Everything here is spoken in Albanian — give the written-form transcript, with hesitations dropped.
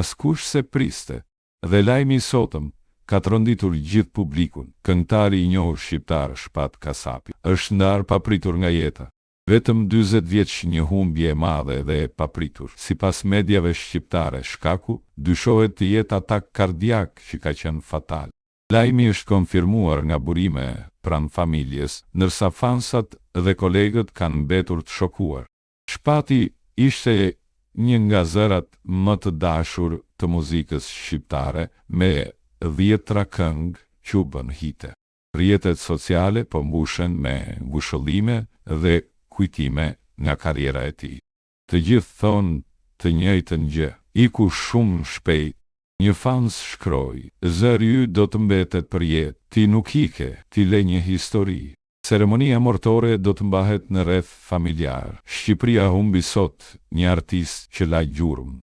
Askush s'e priste. Dhe lajmi i sotëm ka tronditur gjithë publikun, këngëtari i njohur shqiptar Shpat Kasapi është ndarë papritur nga jeta. Vetëm 40 vjeç një humbje e madhe dhe e papritur. Sipas mediave shqiptare, shkaku dyshohet të jetë atak kardiak që ka qenë fatal. Lajmi është konfirmuar nga burime pranë familjes, ndërsa fansat dhe kolegët kanë mbetur të shokuar. Shpati ishte një nga zërat më të dashur të muzikës shqiptare me dhjetra këngë që u bënë hite. Rrjetet sociale po mbushen me ngushëllime dhe kujtime nga karriera e tij. Të gjithë thonë të njëjtën gjë, iku shumë shpejt. Një fans shkroi, Zëri yt do të mbetet përjetë, ti nuk ike, ti le një histori. Ceremonia mortore do të mbahet në rreth familjar. Shqipëria humbi sot një artist që la gjurmë.